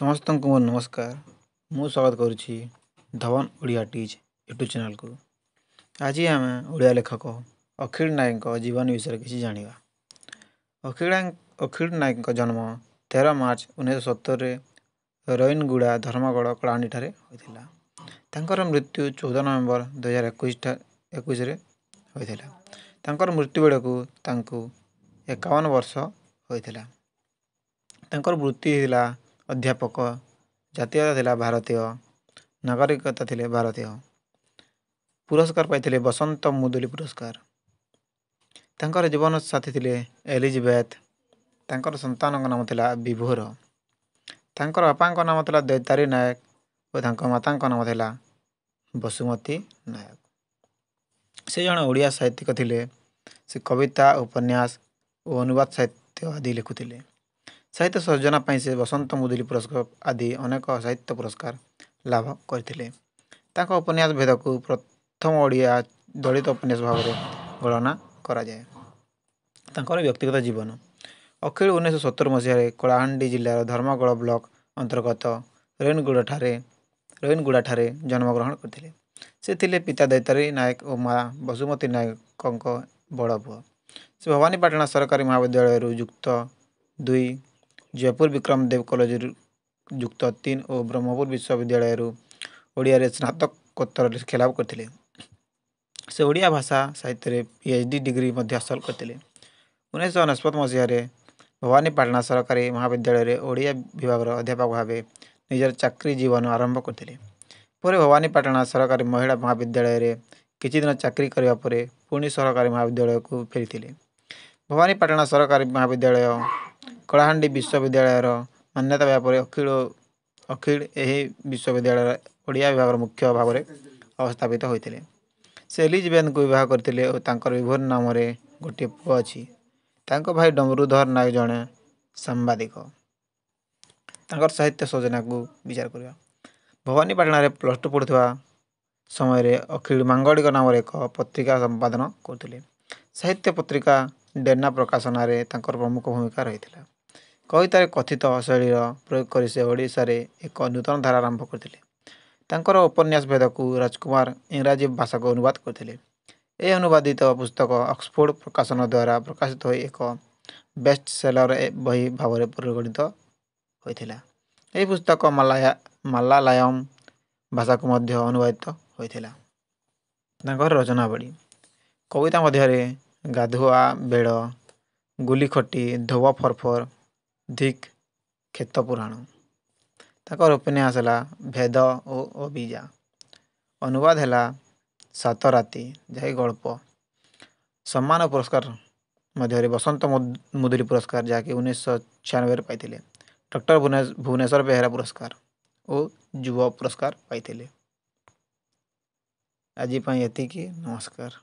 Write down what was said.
ସମସ୍ତଙ୍କୁ ମୋର ନମସ୍କାର। ମୁଁ ସ୍ୱାଗତ କରୁଛି ଧବନ ଓଡ଼ିଆ ଟିଚ୍ ୟୁଟ୍ୟୁବ୍ ଚ୍ୟାନେଲ୍କୁ। ଆଜି ଆମେ ଓଡ଼ିଆ ଲେଖକ ଅଖିଳ ନାୟକଙ୍କ ଜୀବନୀ ବିଷୟରେ କିଛି ଜାଣିବା। ଅଖିଳ ନାୟକଙ୍କ ଜନ୍ମ 13 ମାର୍ଚ୍ଚ 1970ରେ ରଇନଗୁଡ଼ା, ଧର୍ମଗଡ଼, କଳାହାଣ୍ଡିଠାରେ ହୋଇଥିଲା। ତାଙ୍କର ମୃତ୍ୟୁ 14 ନଭେମ୍ବର 2021ରେ ହୋଇଥିଲା। ତାଙ୍କର ମୃତ୍ୟୁ ବେଳକୁ ତାଙ୍କୁ 51 ବର୍ଷ ହୋଇଥିଲା। ତାଙ୍କର ବୃତ୍ତି ଥିଲା ଅଧ୍ୟାପକ, ଜାତୀୟତା ଥିଲା ଭାରତୀୟ, ନାଗରିକତା ଥିଲେ ଭାରତୀୟ। ପୁରସ୍କାର ପାଇଥିଲେ ବସନ୍ତ ମୁଦୁଲି ପୁରସ୍କାର। ତାଙ୍କର ଜୀବନ ସାଥୀ ଥିଲେ ଏଲିଜବେଥ। ତାଙ୍କର ସନ୍ତାନଙ୍କ ନାମ ଥିଲା ବିଭୋର। ତାଙ୍କର ବାପାଙ୍କ ନାମ ଥିଲା ଦୈତାରୀ ନାୟକ ଓ ତାଙ୍କ ମାତାଙ୍କ ନାମ ଥିଲା ବସୁମତୀ ନାୟକ। ସେ ଜଣେ ଓଡ଼ିଆ ସାହିତ୍ୟିକ ଥିଲେ। ସେ କବିତା, ଉପନ୍ୟାସ ଓ ଅନୁବାଦ ସାହିତ୍ୟ ଆଦି ଲେଖୁଥିଲେ। ସାହିତ୍ୟ ସର୍ଜନା ପାଇଁ ସେ ବସନ୍ତ ମୁଦୁଲି ପୁରସ୍କାର ଆଦି ଅନେକ ସାହିତ୍ୟ ପୁରସ୍କାର ଲାଭ କରିଥିଲେ। ତାଙ୍କ ଉପନ୍ୟାସ ଭେଦକୁ ପ୍ରଥମ ଓଡ଼ିଆ ଦଳିତ ଉପନ୍ୟାସ ଭାବରେ ଗଣନା କରାଯାଏ। ତାଙ୍କର ବ୍ୟକ୍ତିଗତ ଜୀବନ। ଅଖିଳ 1970 ମସିହାରେ କଳାହାଣ୍ଡି ଜିଲ୍ଲାର ଧର୍ମଗଡ଼ ବ୍ଲକ ଅନ୍ତର୍ଗତ ରଇନଗୁଡ଼ାଠାରେ ଜନ୍ମଗ୍ରହଣ କରିଥିଲେ। ସେ ଥିଲେ ପିତା ଦୈତାରୀ ନାୟକ ଓ ମା ବସୁମତୀ ନାୟକଙ୍କ ବଡ଼ ପୁଅ। ସେ ଭବାନୀପାଟଣା ସରକାରୀ ମହାବିଦ୍ୟାଳୟରୁ ଯୁକ୍ତ 2, ଜୟପୁର ବିକ୍ରମ ଦେବ କଲେଜରୁ ଯୁକ୍ତ 3 ଓ ବ୍ରହ୍ମପୁର ବିଶ୍ୱବିଦ୍ୟାଳୟରୁ ଓଡ଼ିଆରେ ସ୍ନାତକୋତ୍ତର ଶିକ୍ଷା ଲାଭ କରିଥିଲେ। ସେ ଓଡ଼ିଆ ଭାଷା ସାହିତ୍ୟରେ PhD degree ମଧ୍ୟ ହାସଲ କରିଥିଲେ। 1999 ମସିହାରେ ଭବାନୀପାଟଣା ସରକାରୀ ମହାବିଦ୍ୟାଳୟରେ ଓଡ଼ିଆ ବିଭାଗର ଅଧ୍ୟାପକ ଭାବେ ନିଜର ଚାକିରି ଜୀବନ ଆରମ୍ଭ କରିଥିଲେ। ପରେ ଭବାନୀପାଟଣା ସରକାରୀ ମହିଳା ମହାବିଦ୍ୟାଳୟରେ କିଛି ଦିନ ଚାକିରି କରିବା ପରେ ପୁଣି ସରକାରୀ ମହାବିଦ୍ୟାଳୟକୁ ଫେରିଥିଲେ। ଭବାନୀପାଟଣା ସରକାରୀ ମହାବିଦ୍ୟାଳୟ କଳାହାଣ୍ଡି ବିଶ୍ୱବିଦ୍ୟାଳୟର ମାନ୍ୟତା ପାଇବା ପରେ ଅଖିଳ ଏହି ବିଶ୍ୱବିଦ୍ୟାଳୟର ଓଡ଼ିଆ ବିଭାଗର ମୁଖ୍ୟ ଭାବରେ ଅବସ୍ଥାପିତ ହୋଇଥିଲେ। ସେ ଏଲିଜବେଥଙ୍କୁ ବିବାହ କରିଥିଲେ ଓ ତାଙ୍କର ବିଭୋର ନାମରେ ଗୋଟିଏ ପୁଅ ଅଛି। ତାଙ୍କ ଭାଇ ଡମ୍ବରୁଧର ନାୟକ ଜଣେ ସାମ୍ବାଦିକ। ତାଙ୍କର ସାହିତ୍ୟ ସର୍ଜନାକୁ ବିଚାର କରିବା। ଭବାନୀପାଟଣାରେ +2 ପଢ଼ୁଥିବା ସମୟରେ ଅଖିଳ ମାଙ୍ଗଳିକ ନାମରେ ଏକ ପତ୍ରିକା ସମ୍ପାଦନ କରୁଥିଲେ। ସାହିତ୍ୟ ପତ୍ରିକା ଡେନା ପ୍ରକାଶନାରେ ତାଙ୍କର ପ୍ରମୁଖ ଭୂମିକା ରହିଥିଲା। କବିତାରେ କଥିତ ଶୈଳୀର ପ୍ରୟୋଗ କରି ସେ ଓଡ଼ିଶାରେ ଏକ ନୂତନ ଧାରା ଆରମ୍ଭ କରିଥିଲେ। ତାଙ୍କର ଉପନ୍ୟାସ ଭେଦକୁ ରାଜକୁମାର ଇଂରାଜୀ ଭାଷାକୁ ଅନୁବାଦ କରିଥିଲେ। ଏହି ଅନୁବାଦିତ ପୁସ୍ତକ ଅକ୍ସଫୋର୍ଡ଼ ପ୍ରକାଶନ ଦ୍ୱାରା ପ୍ରକାଶିତ ହୋଇ ଏକ ବେଷ୍ଟ ସେଲର ବହି ଭାବରେ ପରିଗଣିତ ହୋଇଥିଲା। ଏହି ପୁସ୍ତକ ମାଲାୟାଲମ ଭାଷାକୁ ମଧ୍ୟ ଅନୁବାଦିତ ହୋଇଥିଲା। ତାଙ୍କର ରଚନାବଳୀ କବିତା ମଧ୍ୟରେ ଗାଧୁଆ ବେଳ, ଗୁଲିଖଟି, ଧୋବ ଫରଫର, ଧିକ୍, କ୍ଷେତ ପୁରାଣ। ତାଙ୍କର ଉପନ୍ୟାସ ହେଲା ଭେଦ ଓ ଅବିଜା। ଅନୁବାଦ ହେଲା ସାତ ରାତି, ଯାହାକି ଗଳ୍ପ। ସମ୍ମାନ ପୁରସ୍କାର ମଧ୍ୟରେ ବସନ୍ତ ମୁଦୁଲି ପୁରସ୍କାର, ଯାହାକି 1996ରେ ପାଇଥିଲେ। ଡକ୍ଟର ଭୁବନେଶ୍ୱର ବେହେରା ପୁରସ୍କାର ଓ ଯୁବ ପୁରସ୍କାର ପାଇଥିଲେ। ଆଜି ପାଇଁ ଏତିକି। ନମସ୍କାର।